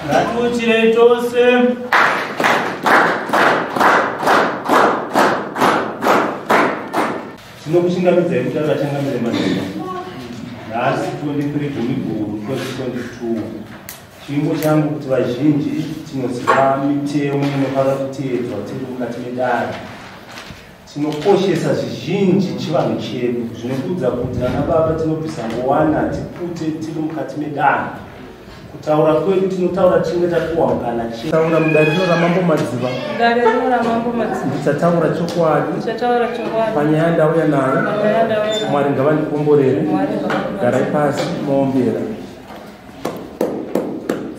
Ngatiuchirei tose. Tinokuchingamidzai kutaura changamire madzibaba. Nhasi 23 Gumiguru 2022. Chiimbo changu kuti vazhinji tinoziva mitemo inofanira kuteedzwa tiri mukati medare. Tinokoshesa zvizhinji chivanhu chedu zvinokudza kuti vana baba tinobvisa ngowana tipute tiri mukati medare. Kutaura kwedu tinotaura tichinge tapiwa mukana chete. Taura mudare rino raMambo Madziva. Mudare rino raMambo Madziva. Ndichataura chokwadi. Ndichataura chokwadi. Panyaya ndauya nayo. Panyaya ndauya nayo. Mwari ngavandikomborere. Mwari ngavandikomborere. Garai pasi moombera.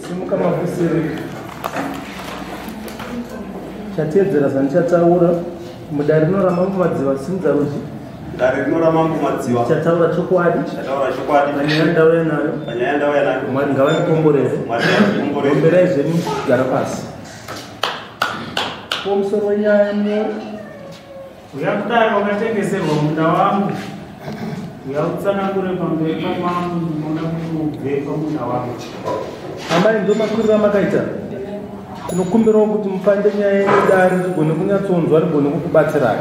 Simuka mavusiri. Chateedzera zvandichataura. Mudare rino raMambo Madziva simudza rudyi. Dare rino raMambo Madziva. Ndichataura chokwadi. Ndichataura chokwadi. Panyaya ndauya nayo. Panyaya ndauya nayo. Mwari ngavandikomborere. Mwari ngavandikomborere. Omberai zvenyu gara pasi. Ko musoro wenyaya munyori? Uya kudai wakatengeserwa munda wangu. Uya utsanangure pamberi pamambo ndinoda kuti ubve pamunda wangu. Amai ndo makuriro amakaita. Tinokumbirawo kuti mupande nyaya yenyu dare rigone kunyatsonzwa rigone kukubatsirai.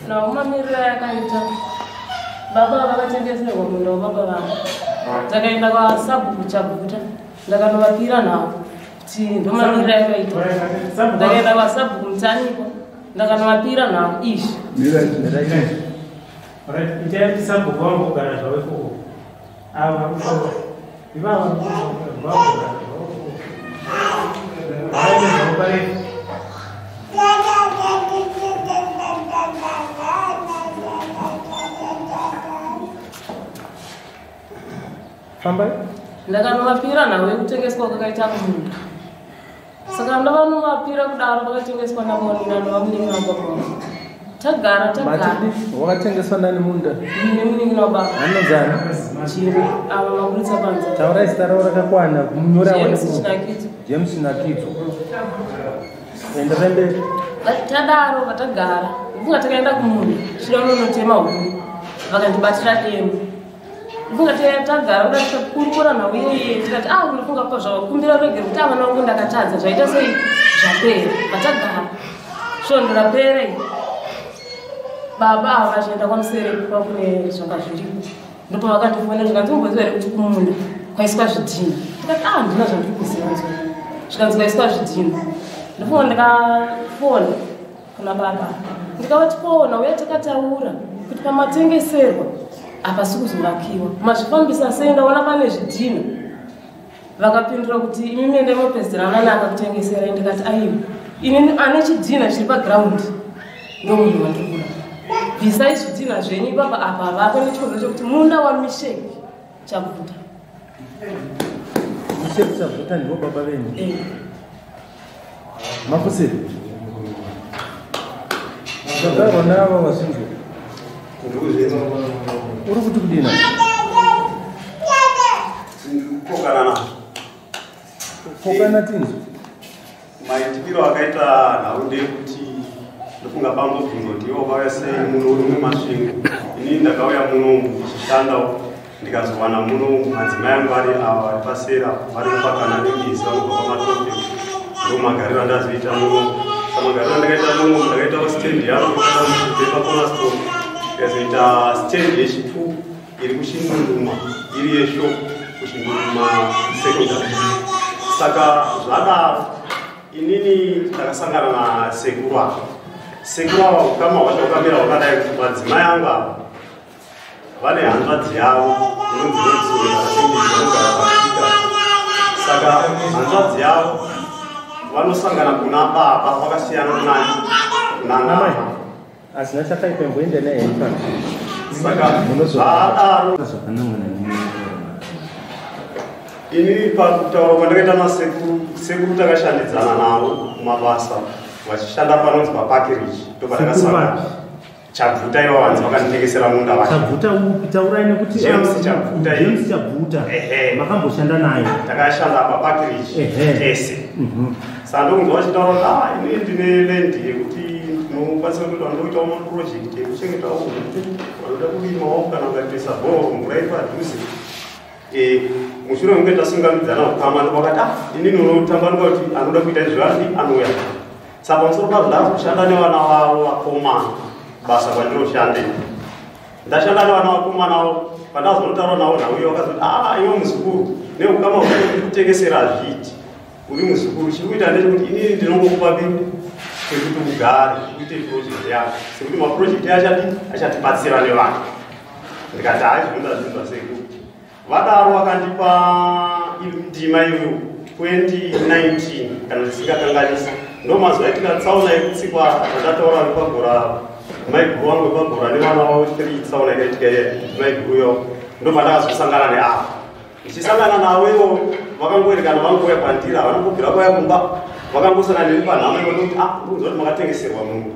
Nawo mamiriro ayakaita baba vakatengeserwa munda wababa vangu. Takaenda kwasabhuku Chaguta ndakanovapira nhau kuti ndomamiriro ayakaita. Ndakaenda kwasabhuku Mutaniko ndakanovapira nhau izvi. Itai kuti sabhuku vambogara zvavo ikoko. Ava vari ivava vambogara zvavo ikoko. Vaende zvavo parefu. Fambai. Ndakanovapira nhau yekutengeswa kwakaita munda. Saka ndavanovapira kudaro vakatengeswa navonina nevamunin'ina wababa vangu. Tagara tagara. Matidi wakatengeswa nani munda? Nemunin'ina wababa. Anonzani? Chiri ava maburitsa panze. Taurai zita ravo rakakwana munyori awane James Chinakidzo. James Chinakidzo. Enderai mberi. Tadaro vatagara. Ndifunga takaenda kumunda. Tichida kunonotema huni. Vakandibatira demo. Ndifunga tagara kuda tikakurukura nhau iyoyi tikati ah unofunga pa zvavakumbira regere kuti vana vangu ndakatadza zvaita sei zvapera. Vatagara. Svondo rapera iri. Baba ava vachienda kwaMusereki kwakune zvanga zviripo. Ndipo vakandifonera zvikanzi umboziva here kuti kumunda kwaiswa zvidhina. Ndikati ah handina zvandiri kuziva nzwa. Zvikanzi kwaiswa zvidhina. Ndifunga ndikafona kuna baba. Ndikavati kona uya takataura kuti pamatengeserwa hapasi kuzovakiwa. Mazvifambisa sei ndaona pane zvidhina. Vakapindura kuti imi mende mopedzerana naakakutengeserai. Ndikati aiwa inini ane chidhina chiri pagraundi ndomunhu wandiri kuda. Bvisai zvidhina zvenyu ipapa apa vako nechikonzero chekuti munda waMisheki Chaguta. Misheki Chaguta ndivo baba venyu? Eh. Mafusiri. Zvagarwa nava vazvinzwa. Uri kuti kudini? Ndikukokana nazvo. Kokana tinzwe. Maitikiro akaita nhau ndeyekuti ndofunga pambobvunzo kuti ivo vauya sei muno uri muMasvingo. Inini ndakauya muno ndichishandawo ndikazowana muno madzimai angu ari ava vari pasera vari kupakana nembizi vanobva pamatope. Ndomagariro andazoita muno. Samagariro andakaita muno ndakaitawo stand yangu kubve paCornerstone ndikazoita stand yechi2 iri kuChindunduma iri yeshop kuChindunduma secondary. Saka zvadaro Inini ndakasangana nasekuru ava. Sekuru ava ukama hwacho hwakamira hwakadai kuti madzimai angu ava vane hanzvadzi yavo inonzi Notsunga pakasvika. Saka hanzvadzi yavo vanosangana kuna baba vakasiyana kunani Amai, kunana. Hazina chakaipa, imboenda naye pano. Saka zvadaro, zvakanangana. Inini pakutaura kwandakaita nasekuru, sekuru takashandidzana navo mumabasa vachishanda panonzi paParkridge, ndopatakasangana. Sekuru? Chabvuta, iva vanzi vakanditengesera munda vacho. Chabvuta upi? Taurai nekuti James Chabvuta. James Chabvuta. Ehe. Makamboshanda naye? Takashanda paParkridge tese. Saka ndokunzwa vachitaura kuti ah, inini ndine land yekuti ndinokwanisa kuita, ndoitawo maproject ekuchengetawo huku, vanoda kurimawo kana ukatoisa bhoro, mvura iri padhuze. Mushure mekunge tasungamidzana ukama, ndopakati ah, inini unotambanuka kuti anoda kuita izvi adi anouya. Saka pamusoro pazvo ndakushanda nevana vavo vakomana basa kwandinoshande. Ndashanda nevana vakomana avo, pandazonotaura navo nhau iyo, vakazoti ah, iwe muzukuru, neukama hwekutengesera hazviiti, uri muzukuru. Chiri kuita ndechekuti inini ndinongokupa pekuti ugare uite project yako, sekuti maproject achati achatibatsira nevanhu. Ndikati hai, zvinoda zvinhu zvasekuru. Vadaro vakandipa ndima iyoyo 2019 kana ndisingakanganisi. Ndo mazuva aitika tsaona yekutsikwa zvandataura vepagora, maiguru wangu vepagora nevana vavo 3. Tsaona yakaitika iye maiguru yavo, ndo pandakazosangana neava. Ndichisangana navo ivo vakangoerekana vangouya kwandiri, havana kubvira kwauya kumba. Vakangosangana neni panhamo ivo ndokuti ah, ndikuziva kuti makatengeserwa munda.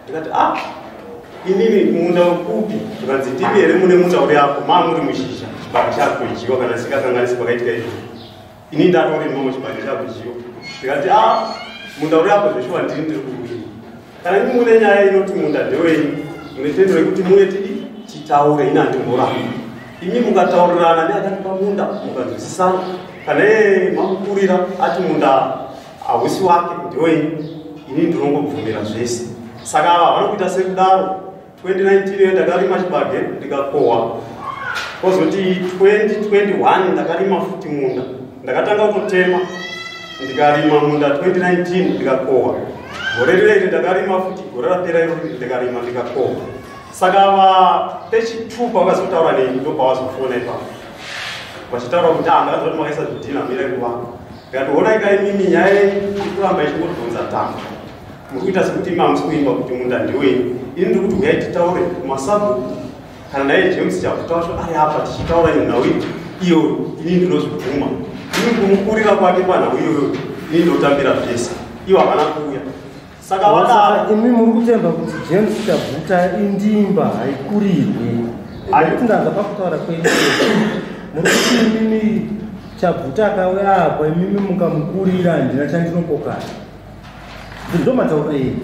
Ndikati ah, inini munda ukupi? Zvikanzi ndimi here mune munda uri apo maa muri mushizha, chibage chakudyiwa kana ndisingakanganisi pakaitika izvozvo. Inini ndatorimomo, chibage chakudyiwa. Ndikati a munda uri apo zveshuwa ndini ndiri kuurima. Kana imi mune nyaya inoti munda ndewenyu, mune tendero yekuti muye tidi titaure. Ini handimboramba. Imi mukataurirana neakatipa munda, mukanzwisisana, kana iye mamukurira ati munda hausi wake, ndewenyu, inini ndinongobvumira zvese. Saka ava havana kuita sekudaro. 2019 iyo ndakarima chibage ndikakohwa. Kwozoti 2021 ndakarima futi munda. Ndakatanga kutema, ndikarima munda 2019 ndikakohwa. Gore rireri ndakarima futi, gore rapera iro ndikarima ndikakohwa. Saka vapechi2 pavakazotaura neni, ndopavazofona ipapo vachitaura kuti ah, ndakaziva kuti makaisa zvidhina, mirai kuvaka. Ndikati honai kaimimi, nyaya yenyu iri kuramba ichingodhonza tambo. Muri kuita sekuti imi hamusi kuimba kuti munda ndewenyu. Ini ndiri kuti huyai titaure kumasabhuku, kana naye James Chakuta wacho ari apa, tichitaura nhau iyo. Ini ndinozvibvuma, ini kumukurira kwake panhau iyoyo, ini ndotambira zvese. Ivo havana kuuya, saka vadaro. Imi muri kutemba kuti James Chabvuta indimba haikurirwe? Nekuti ndanza pakutaura kwenyu, muri kuti imimi Chabvuta akauya apa, imimi mukamukurira, handina chandinopokana. Ndo matauro enyu,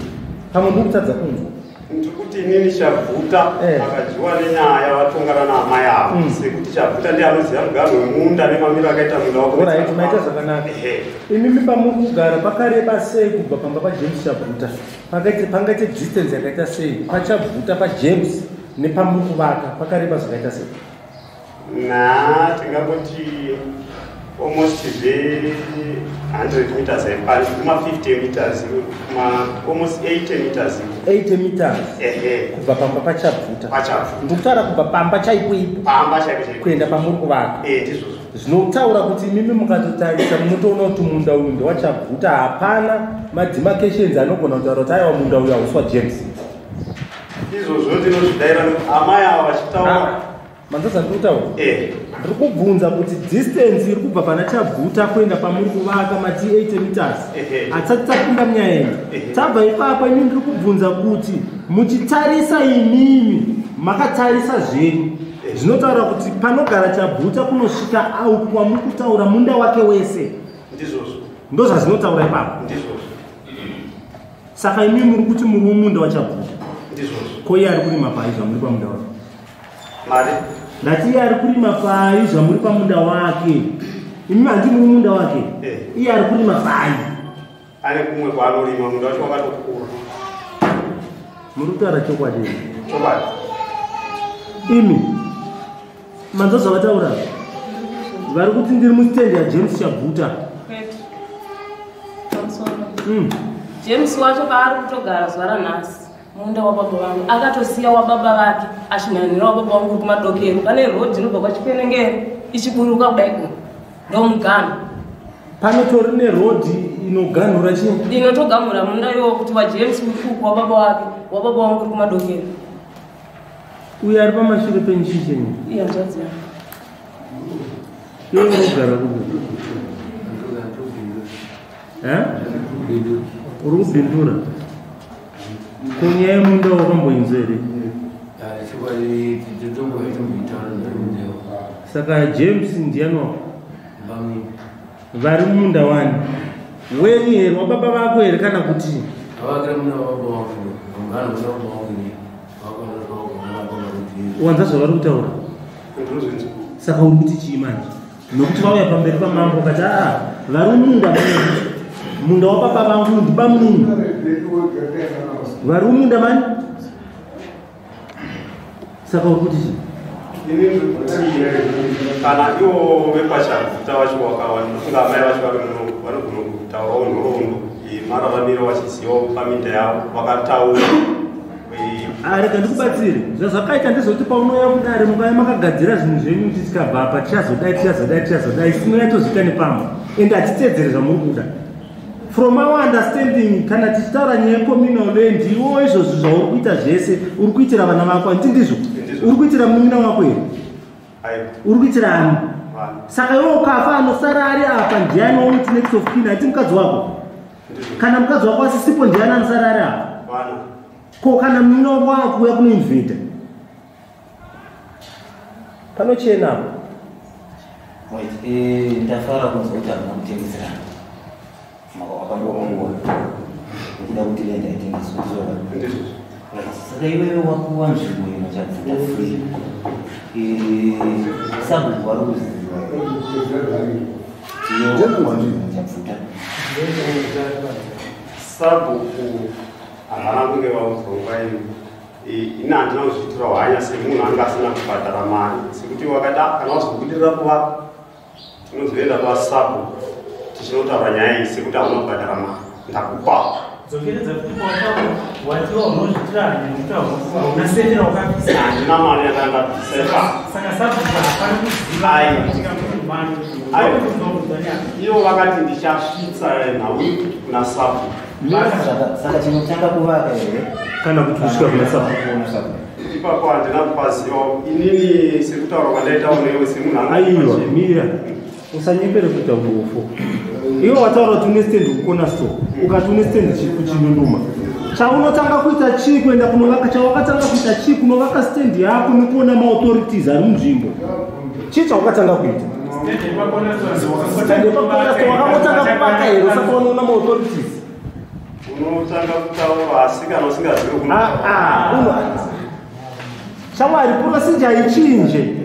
pamwe ndiri kutadza kunzwa. Ndiri kuti inini Chabvuta akadyiwa nenyaya vatongana naamai avo, sekuti Chabvuta ndiye anoziva muganho wemunda nemamiro akaita munda wako. Alright, maita zvakanaka. Imimi pamuri kugara pakareba sei kubva pamba paJames Chabvuta? Pangaite distance yakaita sei paChabvuta, paJames nepamuri kuvaka, pakareba zvakaita sei? Na tingangoti almost zve 100 meters haipani, kuma 50 meters, kuma almost 80 meters. 80 meters? Ehe. Kubva pamba paChabvuta? Pachabvuta. Ndikutaura kubva pamba chaipo ipo. Pamba chaipo chaipo. Kuenda pamuri kuvaka. Eh, ndizvozvo. Zvinotaura kuti imimi mukatotarisa munotoona kuti munda uyu ndewachabvuta. Hapana mademarcations anogona kutaura kuti aiwa, munda uyu hausi waJames. Izvozvo ndinozvidaira nekuti amai ava vachitaura. Manzadza ndiri kutaura? Eh. Ndiri kubvunza kuti distance iri kubva pana Chabvuta kuenda pamuri kuvaka, mati 80 meters. Hatisati tapinda munyaya yenyu. Tabva ipapo, imi ndiri kubvunza kuti muchitarisa, imimi makatarisa zvenyu, zvinotaura kuti panogara Chabvuta kunosvika auku kwamuri kutaura, munda wake wese? Ndizvozvo. Ndo zvazvinotaura ipapo? Ndizvozvo. Saka imi muri kuti muri mumunda waChabvuta? Ndizvozvo. Ko iye ari kurima pai zvamuri pamunda wake? Mari? Ndati iye ari kurima pai zvamuri pamunda wake? Imi handi muri munda wake? Eh. Iye ari kurima pai? Ane kumwe kwaanorima, munda wacho wakatokura. Muri kutaura chokwadi here? Chokwadi. Imi manzwa zvavataura? Vari kuti ndiri mustendi yaJames Chabvuta. Kwete. Pamusoro. James wacho paari kutogara zuva ranhasi, munda wababa vangu akatosiya wababa vake achinhanhira wababa vangu uri kumadokero. Pane rodhi inobva kwaChikwenengere ichiburuka kudai kuno, ndomugano. Panotori nerodhi inoganhura chii? Inotogamura munda iwowo kuti waJames uri kuku wababa wake, wababa vangu uri kumadokero. Uyo ari pamashure penyu chii chenyu? Ihanzvadzi yangu. Iwe unogara kupi? Uri kubhindura. Ko nyaya yemunda wakamboinzwa here? Saka James ndiani wako? Vari mumunda wani? Wenyu here, wababa vako here kana kuti? Wanza zvavari kutaura? Saka uri kuti chii manje? Nokuti vauya pamberi pamambo vakati aa vari mumunda munda wababa vangu ndibamunini. Vari mumunda mani? Saka uri kuti chii? Kana ivo vekwaChaguta vacho vakawanda, ndofunga amai vacho vari muno vanogona kutaurawo nhoroondo yemararamiro vachizivawo paminda yavo vakataura. Rega ndikubatsire. Zvazvakaita ndezvekuti paunouya kudare mukauya makagadzira zvinhu zvenyu kuti tikabva apa tichazodai tichazodai tichazodai, tinouya tozviita nepamwe ende hatitedzere zvamuri kuda. From our understanding, kana tichitaura nyaya yecommunal land, iwo izvozvo zvauri kuita zvese uri kuitira vana vako, handiti ndizvo? Uri kuitira munin'ina wako here? Uri kuitira ani? Saka iwe ukafa anosara ari apa ndiani wauti next of kin? Handiti mukadzi wako? Kana mukadzi wako asisipo ndiani anosara ari apa? Ko kana munin'ina wako akuuya kunoinveda panochena apo? Ndafara kunzwa kuti hamuna kutengeserana, wakangokuwa nekuda kuti land haitengeswi. Saka iwewe wakuwa nzvimbo inoChabvuta free, sabhuku vari kuziva iwe wakuwa nzvimbo Chabvuta? Sabhuku havana kunge vaudzwa nguva ino. Ini handina kuzviitirawo hanya semunhu anga asina kubhadhara mari, sekuti wakati kana wazobudirira kuvaka tinozoenda kwasabhuku tichinotaura nyaya iyi, sekuti hauna kubhadhara mari ndakupa. Dzokeredza kuti watiwa unozvitira hanya nekuti hauna sendera wakabvisa. Handina mari yandandabvisa ipapo. Saka sabhuku hapana kuziva. Ivo vakati ndichasvitsa nhau kuna sabhuku. Saka chinotanga kuvaka here kana kuti kusvika kuna sabhuku? Ipapo handina kupaziva inini, sekutaura kwandaitawo newe semunhu anga. Aiwa, mira, usanyepere kuita udofo. Iwe wataura kuti une stand kucorner store, ukati une stand kuChindunduma. Chaunotanga kuita chii kuenda kunovaka? Chawakatanga kuita chii kunovaka stand yako nekuona maauthorities ari munzvimbo? Chii chawakatanga kuita? Stand yepacorner store wakangotanga kuvaka here usati wanoona maauthorities? Unotanga kutaura, asi kana usingazivi Shamwari, procedure ichinje.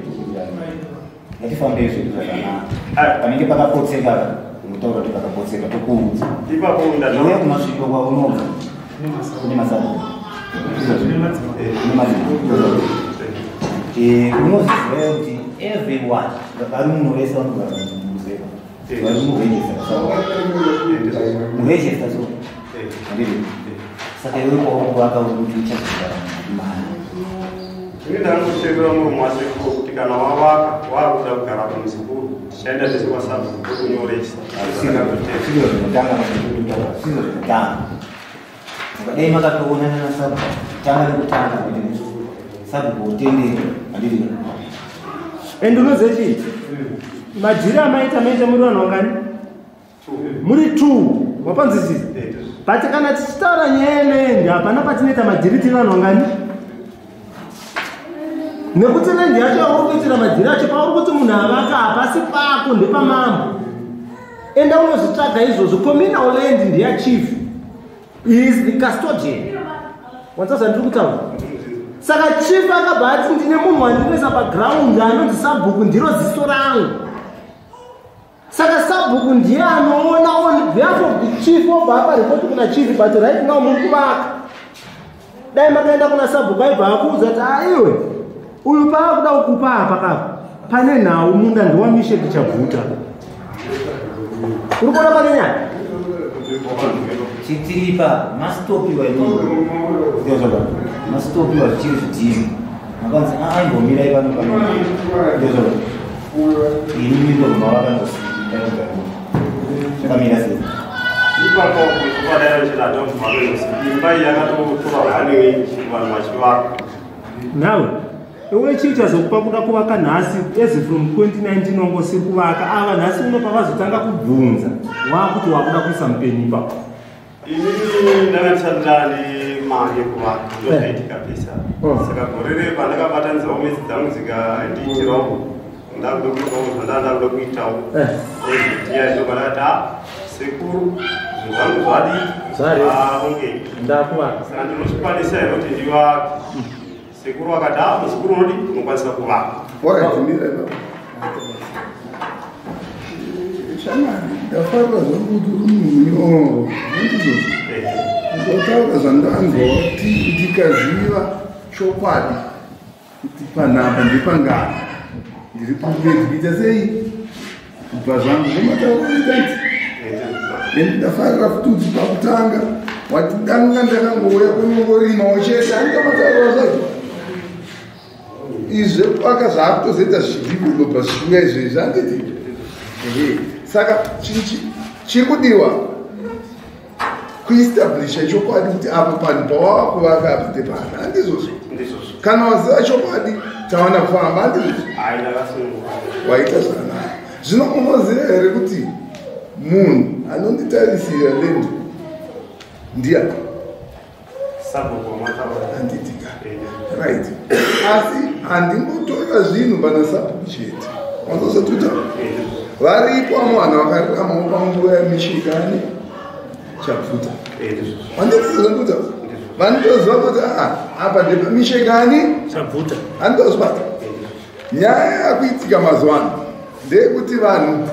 Ngatifambei zvedu zvakanaka. Panenge pakapotseka unotaura kuti pakapotseka, tokuudza. Ipapo. Iwe kumasviko kwaunobva kune masabhuku? Kune madzimambo. Unoziva kuti everyone vari muno vese vanogara muruzevha, vari muregister, muregister, so handiti? Saka iwe kwauri uri kuti uchazogara mari? Ini ndangochekera muromo wasekuru kuti kana wavaka waakuda kugara kumuzukuru, tichaenda tese kwasabhuku tokunyoresa. Sizvo zvinotanga, sizvo zvinotanga. Mukadai makatoonana nasabhuku tanga nekutanga kuti sabhuku utendere, handiti? And unoziva chii? Madhiri amaita, maita muri vanhu vangani? Muri two, wapanzwisisa? But kana tichitaura nyaya yeland, hapana patinoita madhiri tiri vanhu vangani, nekuti land yacho yauri kuitira madhiri acho, pauri kuti munhu avaka, hapasi pako, ndepamambo. Enda unozvitsvaga izvozvo. Communal land ndeyachief, he is the custodian. Wanza zvandiri kutaura? Saka chief akabva ati ndine munhu wandinoisa paground anonzi sabhuku, ndiro ziso rangu. Saka sabhuku ndiye anoona on behalf of the chief, obva apa ripoti kuna chief. But right now muri kuvaka, dai makaenda kuna sabhuku aibva akuudza kuti aiwe, uyu paakuda kukupa apa kapa pane nhau, munda ndewamisheki Chabvuta. Uri kuona pane nyaya? Chitiri ipapo masitopiwa masitopiwa zvichiri zvidhina makanzi aimbomirai pano pano ini mimba sei ipapo imba iyi yakatotorwa hanei vanhu vachivaka. Nawe iwe chii chazokupa kuda kuvaka nhasi as from 2019 wangosiri kuvaka ava nhasi uno pavazotanga kubvunza wakuti wakuda kuisa mupenyu ipapo. Inini ndanga ndisati ndane mari yekuvaka ndozvaitika pesa. Saka gore rere pandakabatanidzawo mwedzi dzangu dzikandiitirawo ndakuda kuitawo zvandanga ndakuda kuitawo. Ndiya ndopandakati sekuru zvinhu zvangu zvadii zvarongeka ndakuvaka. Saka ndinozvikwanisa here kuti ndivake? Sekuru vakati muzukuru unodi unokwanisa kuvaka. Wakadzimira ipapo. Shamwari, ndafarira zvangu kuti uri munhu munyoro. Handizvozvo. Ndotaura zvandanzwa kuti ndikaziva chokwadi kuti panhamba ndepangani ndiri prepared kuita sei kubva zvangu zvomataura itaiti. Ende ndafarira futi kuti pakutanga wati danga ndakangouya kunongorimawo chete handingamataura zvacho. Izvi zvekuvaka zvaakutozoita zvichidhivelopa zvichiuya izvezvi handiti. Saka chiri kudiwa kuestablisha chokwadi kuti apo panhu pawava kuvaka apa ndepano handizvozvo. Kana waziva chokwadi tawana kufamba handizvozvo. Waita zvakanaka. Zvino unoziva here kuti munhu anonditarisira lendo ndiani? Handitika. Right. Asi handingotora zvinhu pana sabhuku chete. Wanzozvatuta? Varipo vamwe vanhu vakararamawo panguva yamishikani Chapfuta. Wandizozvatuta? Vanotoziva kuti apa ndepamishikani Chapfuta. Handitozvibata. Nyaya yakuitika mazuva ano ndeyekuti vanhu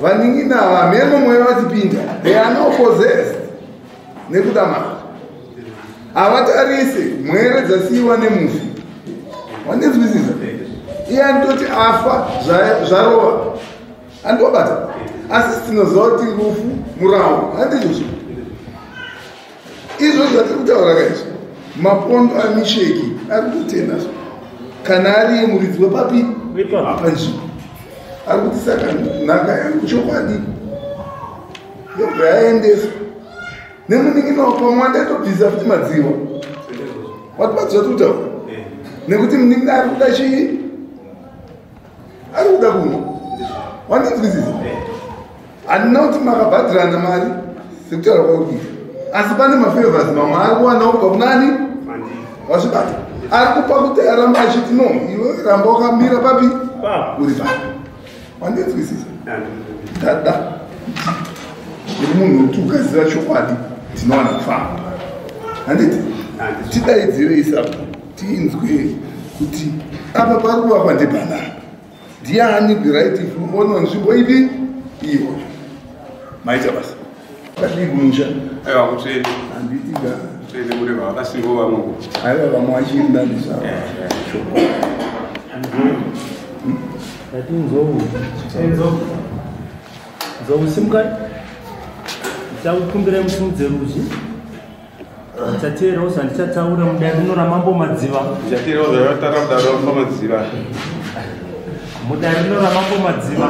vanin'ina vamhemo mweya vachipinda they are now possessed nekuda mari. Havatarise mwere dzasiyiwa nemufi. Wandinzwisisa? Iye anototi afa zvarova. Andobata. Asi tinoziva kuti rufu murau. Handizvozvo. Izvo zvatiri kutaura kaizvi. Mapondo aMisheki ari kutotenda zvo. Kana ari muridzi wepapi? Panzvimbo. Ari kuti saka nhaka yangu chokwadi yobva yaendeswa. Nemunin'ina wapamwe andaitobvisa futi madziwa. Wati madziwa tiri kutaura? Nekuti munin'ina ari kuda chii? Ari kuda kumwa. Wandinzwisisa? Handina kuti makabhadhirana mari sekutaura kwauri kuita. Asi pane mafavors mamwe ari kuwanawo kubva kunani? Wazvibata. Ari kupa kuti aramba achiti no, iwe ramba wakamira papi? Uri papi. Wandinzwisisa? Ndada. Uri munhu wekuti ukaziva chokwadi tinowana kufamba. Handiti? Tidaidzire isapo tinzwe kuti apa pari kuvakwa ndepanapa. Ndiani the right owner nzvimbo ipi? Iyo. Maita basa. Kadii kumusha? Aiwa kutsvene. Handiti ga. Kutsvene kuri vakasimba vamwe. Aiwa vamwe vachiri nani zvavo. Ndati nzou. Nzou. Nzou simukai. Ndichakukumbirai musimudze ruzhi. Ndichateerawo zvandichataura mudare rino raMambo Madziva. Ndichateerawo zvandataura mudare raMambo Madziva. Mudare rino raMambo Madziva.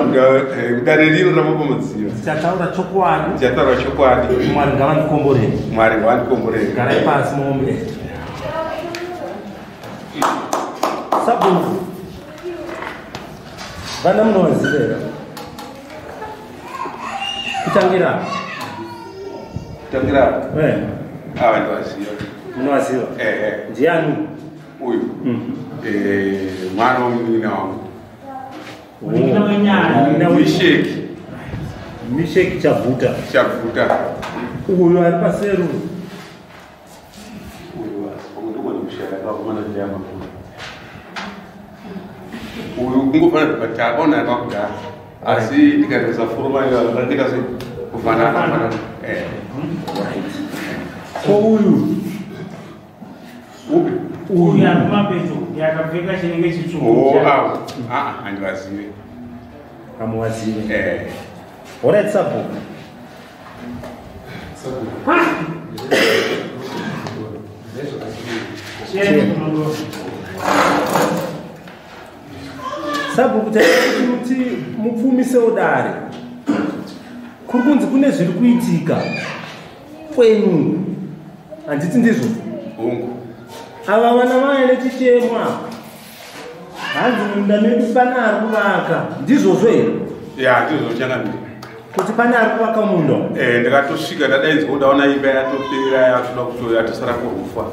Mudare rino raMambo Madziva. Ndichataura chokwadi. Ndichataura chokwadi. Mwari ngavandikomborere. Mwari ngavandikomborere. Garai pasi muombe. Sabhuku. Vana munovaziva here? Kutangira. Kutangira. Ava ndivaziva. Munovaziva? Ndiani? Uyu. Mwana womunin'ina wangu. Misheki. Misheki Chabvuta. Chabvuta. Uyu ari paseru. Uyu kungofanira kuti takaona pakudhara. Asi ndikatarisa furuma iyo zvakaita se kufanana. Ko uyu? Upi? Uyu ari kumapeto yakapfeka chinenge chitsvuku. Oh, avo. Handivazive. Hamuvazive. Alright, sabhuku. Sabhuku kuti mupfumisewo dare. Kuri kunzi kune zviri kuitika kwenyu. Handiti ndizvo? Hongu. Ava vana vaya nechichemwa. Hanzi munda medu pane ari kuvaka. Ndizvozvo here? Ya, ndizvo changamire. Kuti pane ari kuvaka munda? Ndakatosvika ndadaidzwa ndaona imba yatopera yatoda kutoya yatosara kurufa.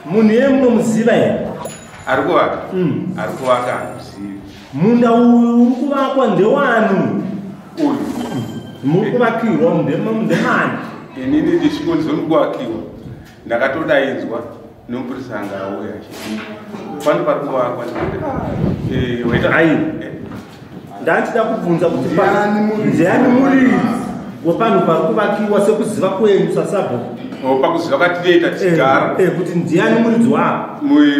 Munhu iye munomuziva here? Ari kuvaka? Ari kuvaka handizivi. Munda uyu uri kuvakwa ndewani? Uyu. Muri kuvakirwa ndemani? Inini ndichingonzi ndikuvakiwa. Ndakatodaidzwa nemupurisa anga auya achiti pano pari kuvakwa. Waita Aiwa. Ndandida kubvunza kuti ndiani muridzi wepanhu pari kuvakiwa sekuziva kwenyu sasabhuku? Pakuziva kwatinoita tichigara. Kuti ndiani muridzi wavo?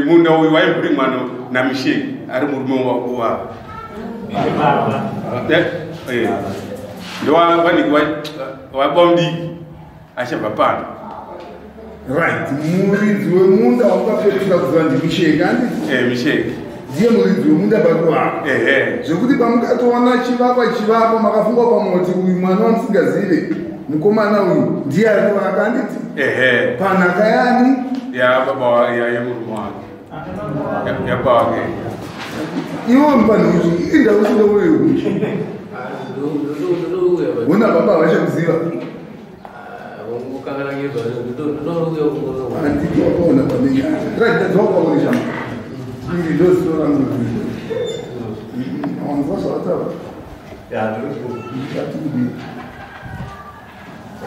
Munda uyu waimborimwa naMisheki ari murume wavo. Baba. Ndowaniki wabamudiki achabva pano. Right, muridzi wemunda wakapedzisa kuziva ndiMisheki, handiti? Misheki. Ndiye muridzi wemunda pari kuvakwa. Zvekuti pamukatoona chivakwa makafunga pamwe kuti uyu mwana wamusingazive mukomana uyu ndiye ari kuvaka, handiti? Panhaka yani? Ya baba yemurume wake. Ya baba wake. Iwe mupanhu inda usina uyu. Una baba vachakuziva. Handiti wakaona pamenyaya. Right, ndadzoka shamba. Iri ndozito rangu. Wanzwa zvawataura? Ya, ndiri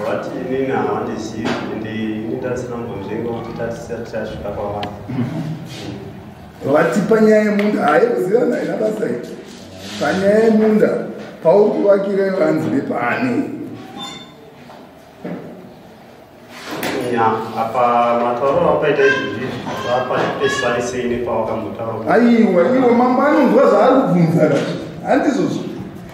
vati inini havandizivi ende ini ndasina mbonzvenga kuti tatisati tasvika kwavanhu. Vati panyaya yemunda haikuziva naina basa iri. Panyaya yemunda pauri kuvakira iwe hanzi ndepani? Ya, apa matauro apaita izvozvi vapazvipesanisei nepawakambotaura. Aiwa, iwe mambo anonzwa zvaari kubvunza ka. Handizvozvo.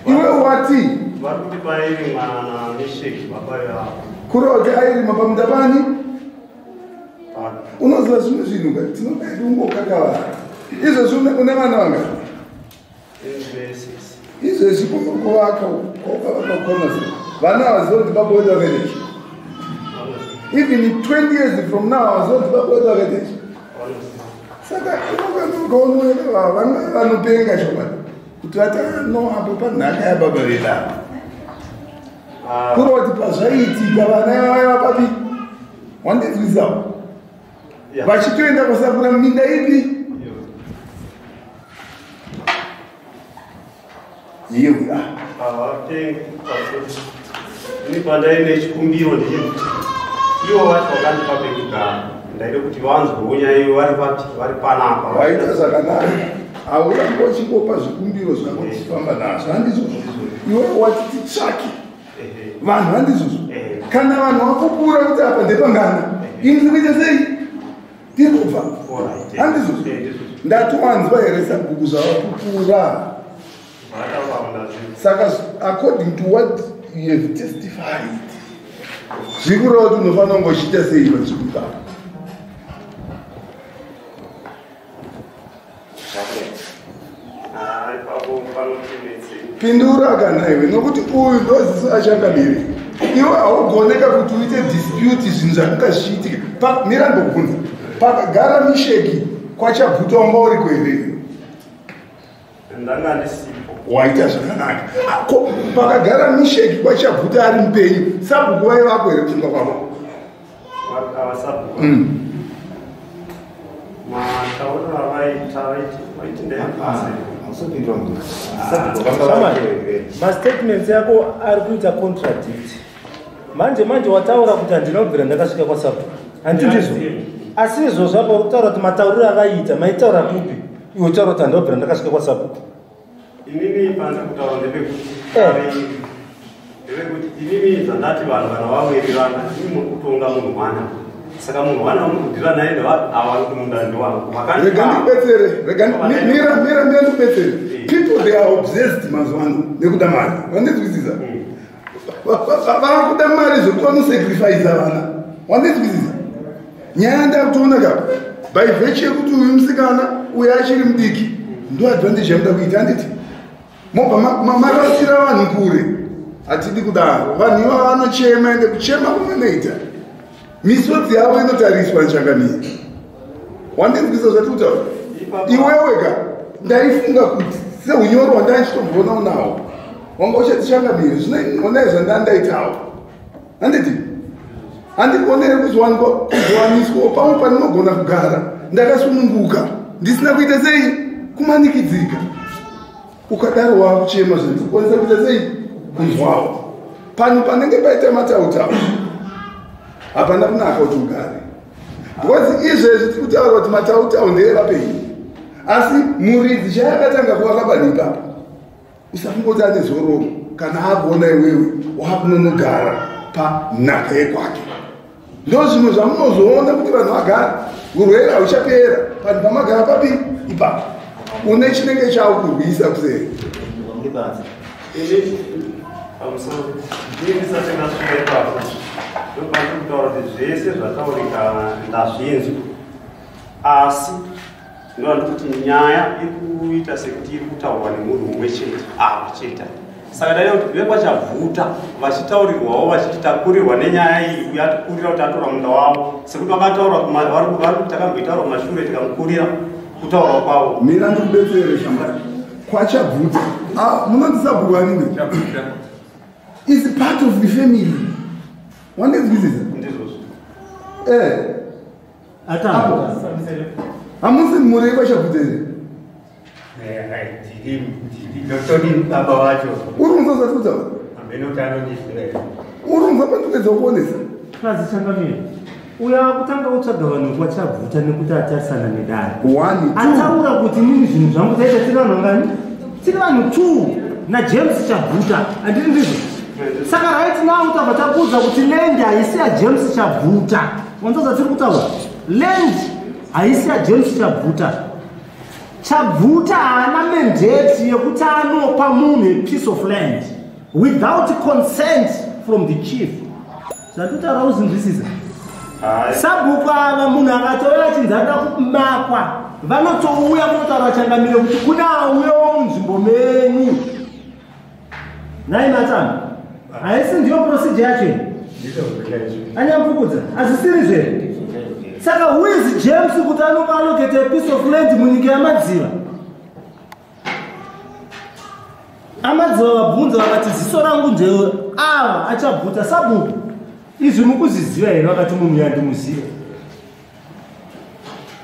Iwe wati vari kuti pairimwa naMisheki baba vavo. Kureva kuti airima pamunda pani? Unoziva zvimwe zvinhu ka tinodai kungokakavara. Izvezvi une vana vangani? Izvezvi kuvaka kwakavaka kona. Vana havazivi kuti baba wedu vakaita. Even 20 years from now havazivi kuti baba wedu vakaita. Saka unokaoneka vana vanopenga chokwadi. Kuti vati no apo panhaka yababa vedu apa. Kureva kuti pazvaiitika vana vaiva papi? Wandinzwisawo? Vachitoenda kusakura minda ipi? Iyo. Ini pandaine chikumbiro ndechekuti ivo vacho vakandipa pekugara ndaida kuti vanzwewo nyaya iyo vari papi vari panapa. Waita zvakanaka. Hauramba uchingopa zvikumbiro zvako tichifamba nazvo, handizvozvo. Iwe wati titsvake vanhu, handizvozvo. Kana vanhu vakupura kuti apa ndepangana, ini ndiri kuita sei? Ndiri kubva, handizvozvo. Ndatowanzwa here sabhuku zvavakupura? Saka according to what you have testified, zviri kureva kuti unofanira kunge uchiita sei pachikupa? Pindura kana iwe nokuti uyu ndoziso achangamire. Iwe haugoneka kuti uite dispute zvinhu zvakanga zvichiitika. Mira ndokubvunza. Pakagara Misheki kwaChabvuta wanga uriko here? Ndanga ndisipo. Waita zvakanaka. Pakagara Misheki kwaChabvuta ari mupenyu, sabhuku vaivako here kufunga kwako? Sabhuku. Matauriro avaita vaiti ndaipasa. Mastatements yako ari kuita contradict. Manje wataura kuti handina kubvira ndakasvika kwasabhuku. Handindizvo. Asi izvozvo apa uri kutaura kuti matauriro avaita maitaura kupi? Iwe utaura kuti handina kubvira ndakasvika kwasabhuku. Inini pandiri kutaura ndepekuti inini zvandati vanhu kana vawirirana imi muri kutonga munhu mwana. Saka munhu wana mukudhira naye ava kumunda ndewangu. Rega ndikubetsere, rega mira ndikubetsere. People they are obsessed mazuva ano nekuda mari. Vandinzwisisa? Vakuda mari zvekuti vanosacrifice vana. Wandinzwisisa? Nyaya ndakutoona kapa by virtue yekuti uyu musikana uyu achiri mudiki, ndo advantage yamuda kuita, handiti? Mobva marasira vanhu kure. Hatidi kudaro. Vanhu ivava vanochema, ende kuchema kwavanoita, misodzi yavo inotariswa nechangamire. Wandinzwisa zvati kutaura? Iwewe ka, ndaifunga kuti seunyoro hwandaichitomboona unawo, wanga uchati changamire, zvino onai zvandandaitawo, handiti? Handikuonere kuzowaniswawo pamwe pandinogona kugara ndakasununguka, ndisina kuita sei, kumanikidzika. Ukadaro wakuchema, zvandikukwanisa kuita sei, kunzwawo. Pano panenge paita matautau, hapana kunaka kuti ugare, because izvezvi tiri kutaura kuti matautau ndeevapenyu, asi muridzi chaakatanga kuvaka panhu ipapo, usafunga kuti ane zororo kana akuona iwewe wakunonogara panhaka yekwake. Ndo zvimwe zvamunozoona kuti vanhu vagara, urwere hauchapera panhu pamagara papi ipapo. Une chinenge chakurwisa kuseri. Muri panze. Ini pamusoro, ndii ndisati ndasvika ipapo, ndopandiri kutaura kuti zvese zvataurika ndazvinzwa, asi ndinoda kuti nyaya iri kuita sekuti iri kutaurwa nemunhu mumwe chete apa chete. Saka ndaida kuti vekwaChabvuta vachitaurirwawo, vachiti takurirwa nenyaya iyi, uye atikurira kuti atora munda wavo, sekuti vakataura vari kuti takamboitaura kumashure tikamukurira kutaura kwavo. Mira ndikubetsere, shamwari. KwaChabvuta, ah, munondisabhuku anini is part of the family. Wandinzwisisa? Ndizvozvo. Eh. Atamba. Hamusi mhuri yekwaChabvuta here? Ndotoni baba wacho. Uri kunzwa zvati kutaura? Hamene kuti anondizvira here. Uri kunzwa pandikuedza kuonesa? Prazi changamire, uya kutanga kutsvaga vanhu kwaChabvuta nekuti atarisana nedare. One, two. Ataura kuti nini zvinhu zvangu taita tiri vanhu vangani? Tiri vanhu two naJames Chabvuta, handiti ndizvo? Saka right now tabva takuudza kuti land haisi yaJames Chabvuta. Wanzwa zvatiri kutaura? Land haisi yaJames Chabvuta. Chabvuta haana mandate yekuti anopa munhu a piece of land without consent from the chief. Zvatotaura uzinzwisisa? Sabhuku ava, munhu akatouya achinzi anoda kumakwa, vanotouya kunotaura changamire kuti kuna auyawo munzvimbo menyu. Nai matano, haisi ndiyo procedure yacho iyi? Anyamfukudza, hazisiri zve? Saka who is James kuti anopa allocate a piece of land munyika yaMadziva? Amadziva vabvunza vakati ziso rangu ndewe ava achabvuta. Sabhuku, izvi mukuzviziva here? Vakati munhu yandimuziva.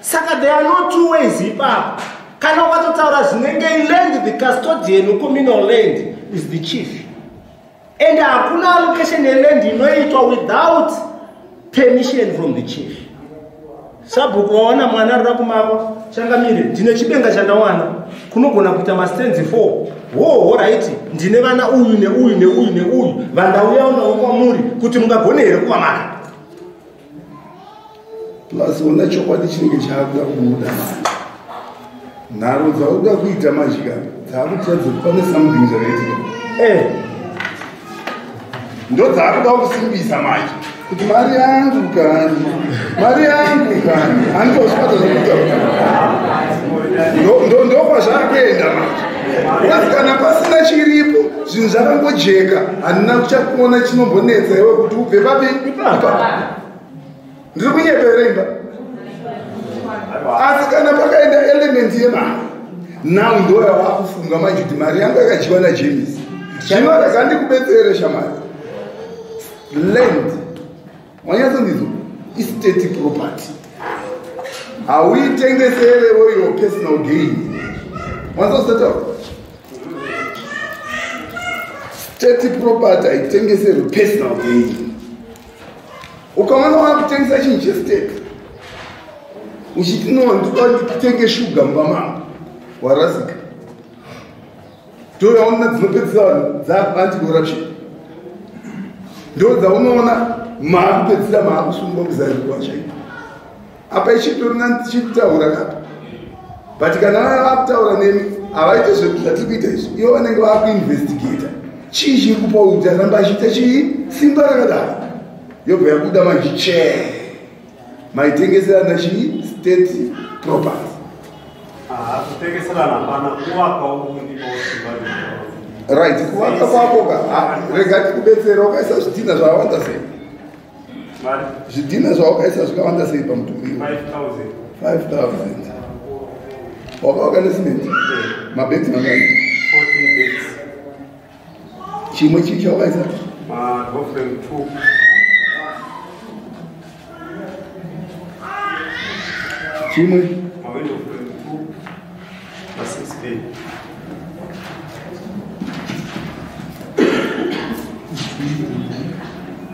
Saka there are no two ways ipapo. Kana ukatotaura zvinenge land, the custodian communal land is the chief, and hakuna allocation yeland inoitwa without permission from the chief. Sabhuku wawana mwana arida kumakwa, changamire, ndine chibenga chandawana kunogona kuita mastands 4. Hoho, right, ndine vana uyu neuyu neuyu neuyu vandauyawo navo kwamuri kuti mungagone here kuvamaka? Plus ona, chokwadi chinenge chaakuda kubuda. Nharo dzakuda kuita manje ka dzaakutiradza kuti pane something zvakaitika. Ndo dzaakuda kusimbisa manje kuti mari yangu kani, mari yangu kani, handitozvibata zvekutaura. Ndokwazvakuenda manje, because kana pasina chiripo, zvinhu zvakangojeka, handina kuchakuona chinombonetsa iwe kuti ubve papi ipapo. Ndiri kunyepera imba? Asi kana pakaenda element yemari, now ndo yavakufunga manje kuti mari yangu yakadyiwa naJames. Zvino rega ndikubetsere, shamwari. Land, wanyatsondizo, istate property. Hauitengeserewo your personal gain. Wanzosetaura, state property haitengeserwe personal gain. Ukaona wakutengesa chinhu chestate uchiti, "No, ndinoda nditenge shuga mumba mangu," warasika. Ndoyaona dzinopedzisa vanhu dzaanti-corruption, ndo dzaunoona maakupedzisa maakusungwa kuzarikwa chaiko. Apa ichitorina tichitaura kapa, but kana vava vakutaura nemi, havaite zvatiri kuita izvi. Ivo vanenge vakuinvestigata. Chii chiri kupa kuti aramba achiita chii simba rakadaro? Yobva yabuda manje chee maitengeserana chii state property. Kutengeserana hapana, kuvaka uku ndipo simba. Right, kuvaka kwako ka rega tikubetsera. Wakaisa zvidhina zvawanda sei? Zvidhina zvawakaisa zvakawanda sei pamudhuri? 5000. 5000. Wakavaka nesimenti? Mabhedzi mangani? 14 beds. Chimwe chii chawakaisa? Madoorframe 2. Chimwe? Mawindow frame 2. Ma 6 bay.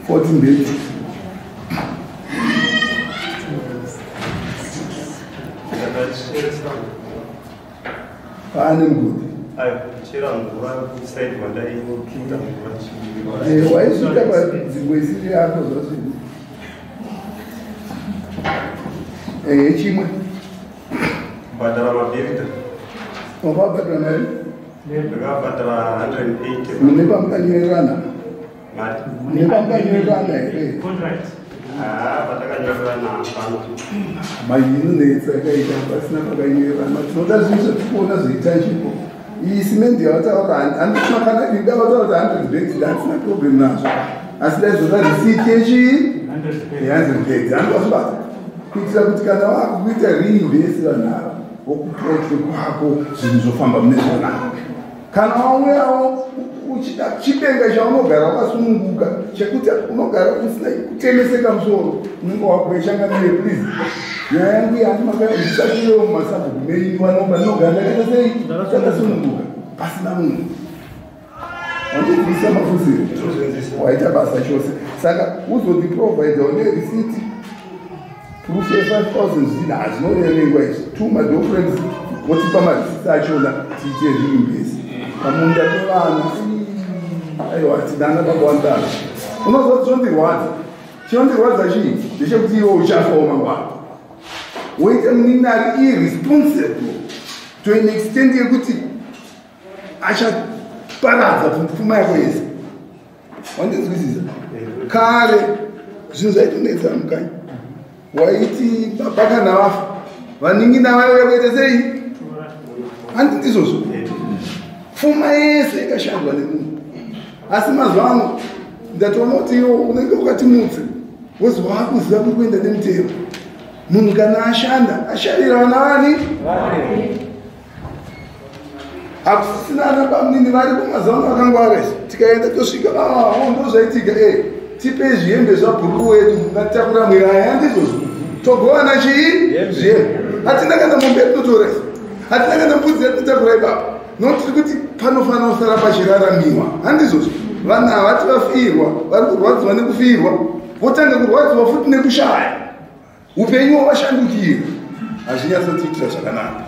14 beds. Paane mugodhi? Aiwa, chera mvura kusaidi kwandaiita mvura. Waisvika panzvimbo isiri yako zvazvini. Ehe, chimwe? Kubhadhara mabhiridha. Wakabhadhara mari? Ndakabhadhara 180. Mune pamukanyorerana? Mari. Mune pamukanyorerana here? Patakanyorerana hapana. Mainonetsa yakaita pasina pakanyorerana. Tinoda zvinhu zvatikuona zveitangible. Iyi simendi yavataura handisina kana ida vataura kuti 100 bags handisina problem nazvo, asi dai receipt yechii ye100 bags handikazvibata, kuitira kuti kana wakuita reinvest vanhu ava vokuprotwe kwako zvinhu zvofamba mune zvakanaka. Kana wauyawo uchida chibenga chaunogara wakasununguka, chekuti unogara usina kutemeseka musoro, unenge wakueshangamire. Please, nyaya yangu yandisatirewo mumasabhuku menyu vanoba ndinogara ndakaita sei takasununguka pasina munhu wandibvisa mafusiro. Waita basa chose. Saka uzondiprovida une receipt, proof ye5000 zvidhina hazvinoverengwa izvi, two madoorframes, wotipa marisiti achona tiite reimburse pamunda pevana. Aiwa, tinana baba wandaro. Unoziva kuti chinondirwadza, chinondirwadza chii? Ndechekuti iwe uchafawo mangwana, woita munini ari irresponsible to an extent yekuti achaparadza pfuma yako yese. Wandinzwisisa? Kare zvinhu zvaitonetsa mukanyi, waiti baba kana vafa vanin'ina vaiuya kuita sei? Handi ndizvozvo? Pfuma yese ikashandwa nemunhu. Asi mazuva ano ndatoona kuti iwo unenge ukati mutse wozi waakuziva kuri kuenda nemutero. Munhu kana ashanda ashandira vana vani, hakusisina ana bamunini varipo mazuva ano vakangwara. Izvi tikaenda tosvika, ndo zvaitika, e tipei zvihembe zvabhururu wedu ngatitakura mwiraya. Ndizvozvo, togovana chii zvihembe. Hatina kana mombe yatinotora izvi, hatina kana mbudzi yatinotakura ipapo, nokuti tiri kuti panofanira kusara pachiraramiwa. Handizvozvo? Vanhu havati vafirwa, vari kurwadziwa nekufirwa, votanga kurwadziwa futi nekushaya, upenyu hwavashandukira. Hazvinyatsotiitira zvakanaka.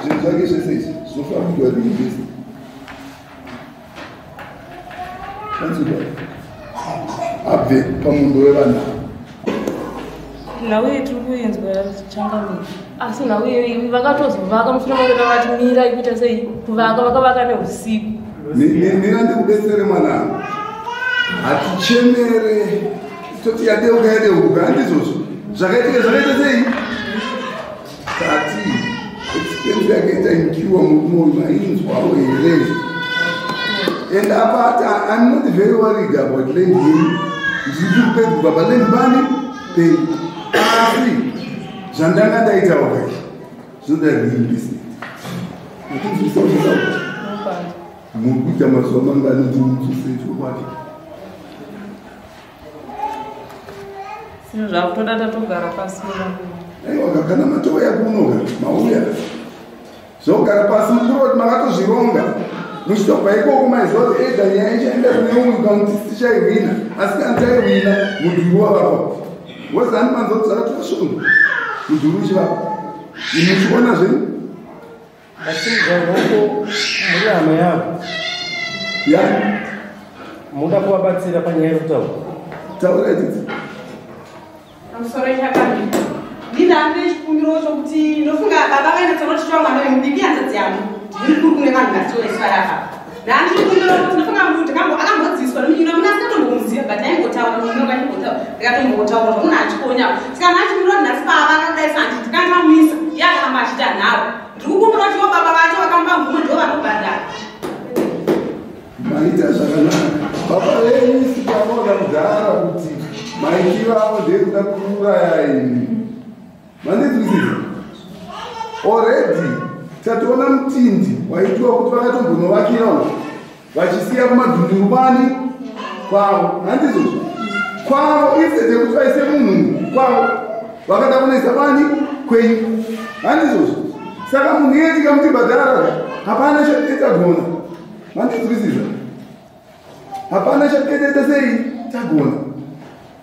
Zvinhu zvake zvese izvi zvinofanira kuitwa reimburse. Anzwa abve pamundo wevanhu. Nhau iyi tiri kuinzwa changamire, asi nhau iyi vakatozovaka mushure mange vati mira ikuita sei kuvaka, vakavaka neusiku. Mira ndikubetsere mwanangu. Hatichemere toti yadeuka yadeuka, handizvozvo? Zvakaitika zvakaita sei? Tati expense yakaita incur murume uyu mainzwawo here? And apata, I'm not very worried about land yenyu, ndiri kupedzuka paland bani penyu, asi zvandanga ndaitawo kai zvinoda reimbursement. Matinzwisa uchataura muri kuita mazuva mangani kuti mudzose chokwadi? Zvinhu zvakutoda tatogara pasi. Aiwa, kana matouya kunoga mauya zvogara pasi mukuru kuti makatozvironga muchitobva ikoko, maiziva kuti ega nyaya ichaenda kune umwe kana kuti tichaihwina, asi kana taihwina mudhuri wavakwa wozani manza kuti zvakatora svondo mudhuri uchivakwa, imi muchiona zvenyu. Vachimugwaroko muri hama yavo? Ya. Muda kuvabatsira panyaya yekutaura? Taura ititi. Pamusoro chakamira, ndinambe chikumbiro chokuti ndofunga baba vainatsoona kuti chiva mwana wemudiki, hanzvadzi yangu, ndiri kuri kune vanhu vationeswa apa. Ndandikumbira kuti ndinofanira kuti akambodzidziswa nemunyina muna asikatombomuziva but aingotaura munyina akambotaura ndikatombotaura kuti munhu achikonya. Saka ndachikumbira kuti nhasi baba akadai sandi tikangamisa iye akaramba achiita nharo. Ndiri kukumbira kuti ivo baba vacho vakamupa mvumo ndivo vanobhadhara. Maita zvakanaka. Baba venyu sikavaona mudhara kuti maitiro avo ndeyekuda kuuraya imi. Mandinzwisisa? Already tatoona mutindi waitiwa kuti vakatombonovakira uko vachisiya kumadhunduru kwani kwavo. Handizvozvo? Kwavo instead yekuti vaise munhu kwavo vakada kunoisa kwani kwenyu. Handizvozvo? Saka munhu iye tikamuti bhadhara hapana chatinenge tagona. Mandinzwisisa? Hapana chatinenge sei tagona.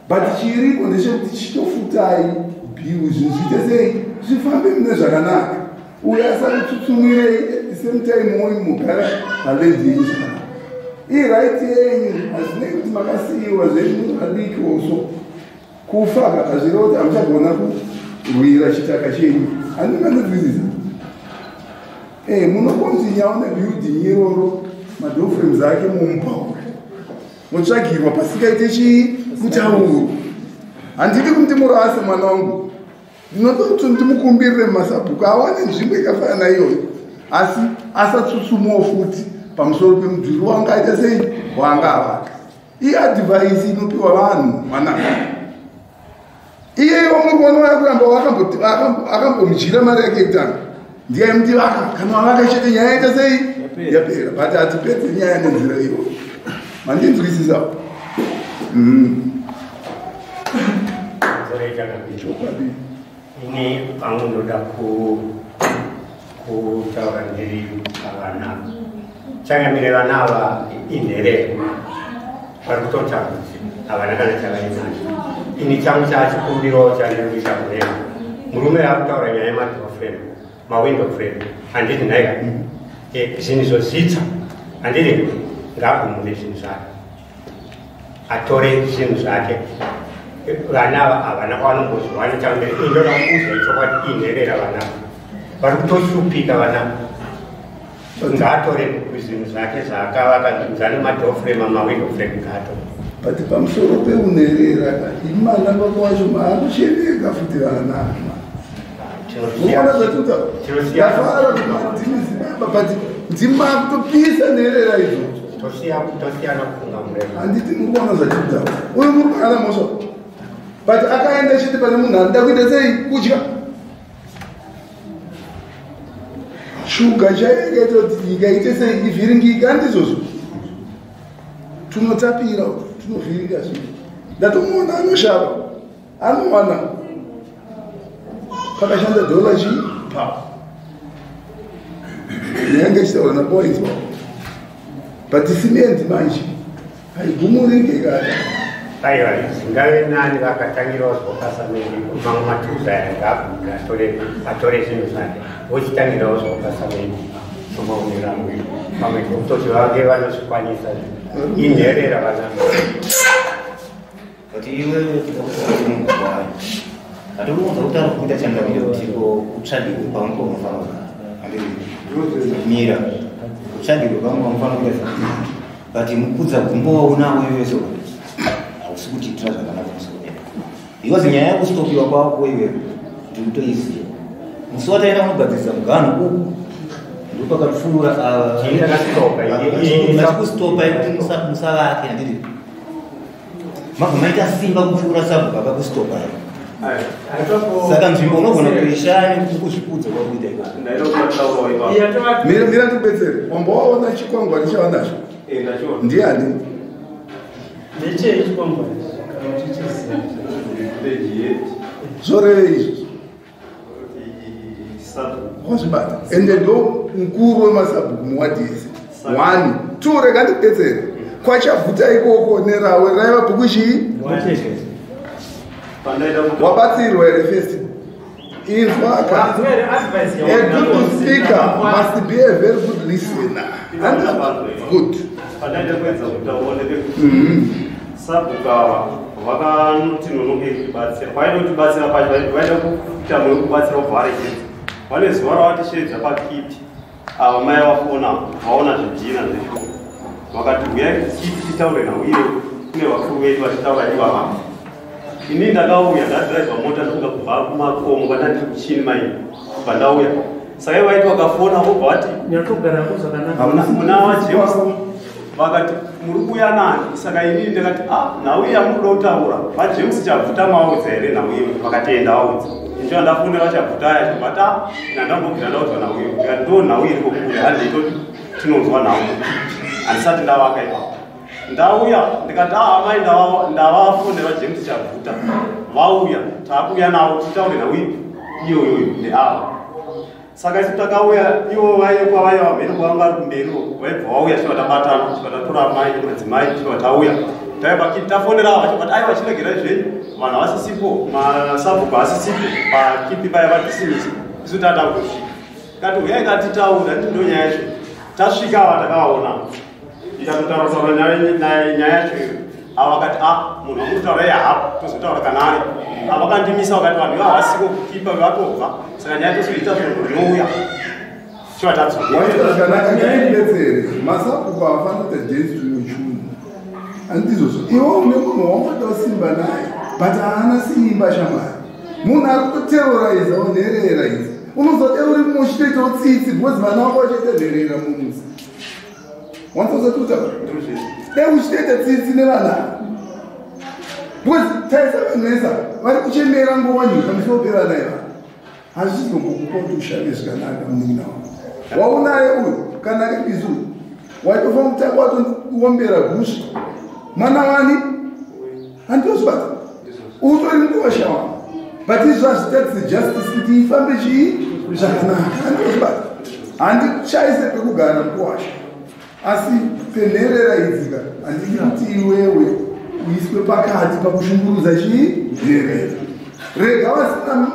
But chiripo ndechekuti chitofutai bill zvinhu zviite sei zvifambe mune zvakanaka. Uyo asakutsutsumwirei at the same time moi mugara paland yenyu zvakanaka. Iright yenyu hazvinei kuti makasiyiwa zvenyu vadiki also. Kufa hazvireva kuti hamuchagona kurwira chitaka chenyu. Handina mandinzwisisa? Munokontinyawo nebuilding iroro madoorframes ake mumupa motsvagirwa pasikaite chii kutauro. Handidi kuti murase mwana wangu. Ndinoda kuti ndimukumbirire mumasabhuku awane nzvimbo yakafanana iyoyo. Asi asatsutsumuwo futi pamusoro pemudhuri wanga aita sei wanga avaka. Iadvice inopiwa vanhu mwana. Iye muri kuona wakuramba akambomudyira mari yake yekutanga. Ndiye muti vaka kana wavaka chete nyaya yaita sei yapera. But hatipedze nyaya nenzira iyoyo. Mandinzwisisa? Chokwadi. Ini pangu ndoda kutaura ndiri pavana. Changamire vana ava inherera. Vari kutotambudzika. Havana kana chavainacho. Ini changu chachikumbirawo chandiri kureva. Murume akutaura nyaya yemadoor frame, mawindow frame. Handiti nhaika. Zvinhu zvozvitsva. Handiti ngaagumure zvinhu zvake. Atore zvinhu zvake. Vana ava havana kwavanombozviwana chambere. Indoda kuuza chokwadi inherera vana. Vari kutoshupika vana. Ngaatore zvinhu zvake zvaakavaka zvane madoor frame, mawindow frame ngaatore. But pamusoro peunherera imana baba wacho maakuchereka futi vana. Unoona zvatuta? Ndafara kuti mandimizi baba but ndimakutopisa nherera idzo. Tosiyana kufunga murema. Handiti muri kuona zvatuta. Uyu muri ana mhosva. But akaenda chete pane munhu anoda kuita sei kudya. Shuga chaiyo ikaita kuti nyika ite sei ivhiringike handizvozvo. Tunotapira tunovhiringa zvinhu. Ndatomuona anoshava anowana pakashanda dhola chii pa. Nyange ichitaura napoints but simendi manje haigumurike kana. Aiwa zvingave nani vakatangirawo zvopasamende mamwe matuza aya ngaabvumira atore zvinhu zvake vochitangirawo zvopasamende somaonero angu pamwe kutoti vange vanozvikwanisa inherera vana. But iwewe hatikuudza kuti ari kuita changamire kuti kutsvagirwe pamwe paunofanira kugara. Mira kutsvagirwe pamwe paunofanira kuita but mukudza gumbo waunawo iwewe so hausi kutiitira zvakanaka musoro. Because nyaya yekustopiwa kwako iwewe ndikutoiziva. Musi wataenda kunogadzirisa muganhu uku ndopakapfuura vachikustopa kuti musavake handiti. Mabva maita simba kupfuura sabhuku akakustopa. Saka nzvimbo unogona kuishaya nekuzvikudza kwakuita ikoko. Mira ndikubetsere. Wambowaona chikwangwani chavanacho? Ndiani? Ndechei chikwangwani? Kana uchichiziva. Zvoreve izvo. Wazvibata. Ende ndo mukuru wemasabhuku muwadhi yese. 1 2 rega ndikubetsere. Kwachabvuta ikoko nerawe raiva bhuku chii? Wabatsirwa here first? Inzwa ka. A good speaker must be a very good listener. Good. Pandaida kuedza kutaura ndepekuti sabhuku ava vakanoti nonokei kutibatsira. Vaida kutibatsira pacho vaida kuita mwoyo wekubatsira kubva varegedza. Vane zuva ravatisheedza pakiti ava mai vafona vaona zvidhina zveshuwa. Vakati uyai titaure nhau iyoyo kune vakuru vedu vachitaura ivava. Ini ndakauya ndadhiraivha mota ndofunga kubva kumakomo kwandandiri kuchini mai kubva ndauya. Saka ivo vaiti vakafona vobva vati muna vaJames vakati muri kuuya nani. Saka inini ndakati nhau iyi yamunoda kutaura vaJames Chabvuta maudza here nhau iyo. Vakati enda vaudza. Ndicho ndafonera Chabvuta aya chobva ta ndambobvira ndaudzwa nhau iyo. Ndikati ndo nhau iriko kure handei tinonzwa nhau. Handisati ndavaka ipapo. Ndauya ndikati amai ndavafonera James Chabvuta vauya taakuuya navo titaure nhau iyoyoyo neava. Saka isu takauya ivo vaiva vamhene kwavanga vari kumberiwo vaibva vauya tichibva tabatana tichibva tatora amai madzimai tichibva tauya. Tafonera ava vachibva ti aiwa chiregerai zvenyu vanhu havasisipo masabhuku haasisipo pakipi paya vadhisimisa isu tatakutosvika. Tikati uyai ngatitaure handiti ndo nyaya yacho. Tasvika ava takavaona tikatotaura nyaya yacho iyo. Ava vakati munhu wamurikutaura iye haapo tozotaura kana ari. Ava vakandimisa vakati vanhu ivava havasiko kukipa vatobva saka nyaya tozoita svondo rinouya. Chiva tadzoka. Waita zvakanaka ngandibetsere. Masabhuku haafaniri kuita dance to your tune. Handizvozvo. Iwe une munhu waungoda simba naye but haana simba shamwari. Munhu ari kutoterrorizawo nherera idzi. Unozodai uri mumwe uchitoitawo tsitsi because vana vako vachaita nherera mumuzi. Wanzozoti dai uchitoita tsitsi nevana because taisa vanhu vese vari kuchemera nguva nyika pamusoro pevana ivava. Hazvizombokupa kuti ushande zvakanaka munin'ina wangu. Waunaye uyu kana akabizi uyu waitofanira kutanga watoombera gusvi mwana wani handozvibata utori mukuwasha wangu but izvo hazvitarise justice kuti ifambe chii zvakanaka handozvibata handichaise pekugara mukuwasha asi penherera idzika handidi kuti iwewe uiswe pakati pakushungurudza chii nherera. Rega vasina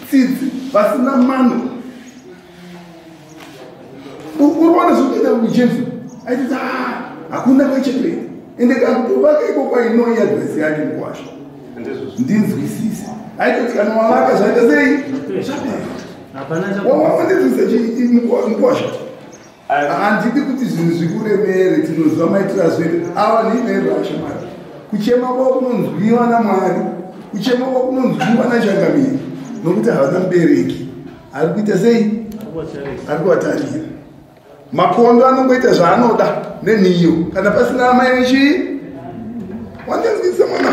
tsitsi vasina mano. Uri kuona zvikuita James aititi hakuna kwechekuenda ende kakutovaka ikoko ainoi adresi yake mukwasha ndinzwisise aitoti kana wavaka zvaita sei zvapera. Wandinzwisa mukwasha. Handidi kuti zvinhu zvikuremere tinoziva maitiro azvoita ava nhinherasha Mwari. Kuchema kwavo kunonzwiwa naMwari, kuchema kwavo kunonzwiwa nachangamire nokuti havana mubereki ari kuita sei ari kuvatarira. Makondo anongoita zvaanoda nenhiyo kana pasina amai vechii. Wandinzwisisa mwana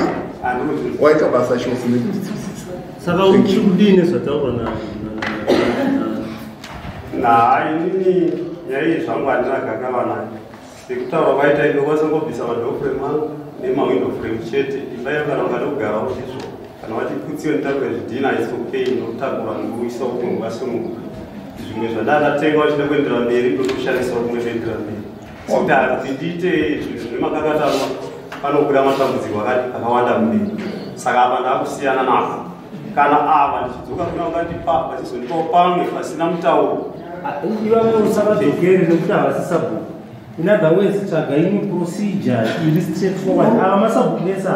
waita basa chose nekundinzwisisa. Saka uri kudini zvataurwa na inini nyaya iyi zvangu handina gakava nayo. Sekutaura kwaita indokwanisa ngobvisa madoor frame angu nemawindow frame chete. Imba iyo kana ungada kugarawo ndizvo kana vati kutsiwe nditakure zvidhina it's okay ndotakura ndoisawo kumwe kwakasununguka. Zvimwe zvandandatenga vachida kuendera mberi ndotoshandisawo kumwe ndoendera mberi. Sekuti kuti ndiite zvinhu zvine makakatanwa panobuda matambudziko akawanda mberi. Saka apa ndakusiyana nazvo. Kana ava ndichidzoka kuna vakandipa vachizondipawo pamwe pasina mutauro. Ivava usavadzokere nekuti havasi sabhuku. In other words, tsvaga imwe procedure iri straightforward. Ava masabhuku vese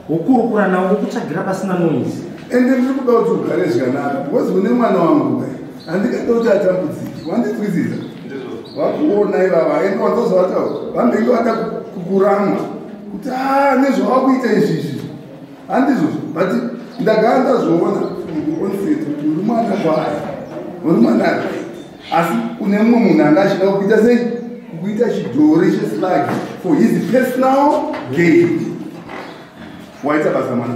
wokurukura navo wokutsvagira pasina noise. Ende ndiri kuda kuti ugare zvakanaka because une mwana wangu kai handingada kuti atambudzike. Wandinzwisisa? Vakuona ivava ende wanzozvataura vambenge vada kukuramwa kuti nezvavakuita izvizvi handizvozvo but ndagara ndazviona from the onset kuti uri mwana kwaye uri mwana right asi une mumwe munhu anga achida kukuita sei kukuita chidhori cheslag for his personal gain. Waita basa mwana.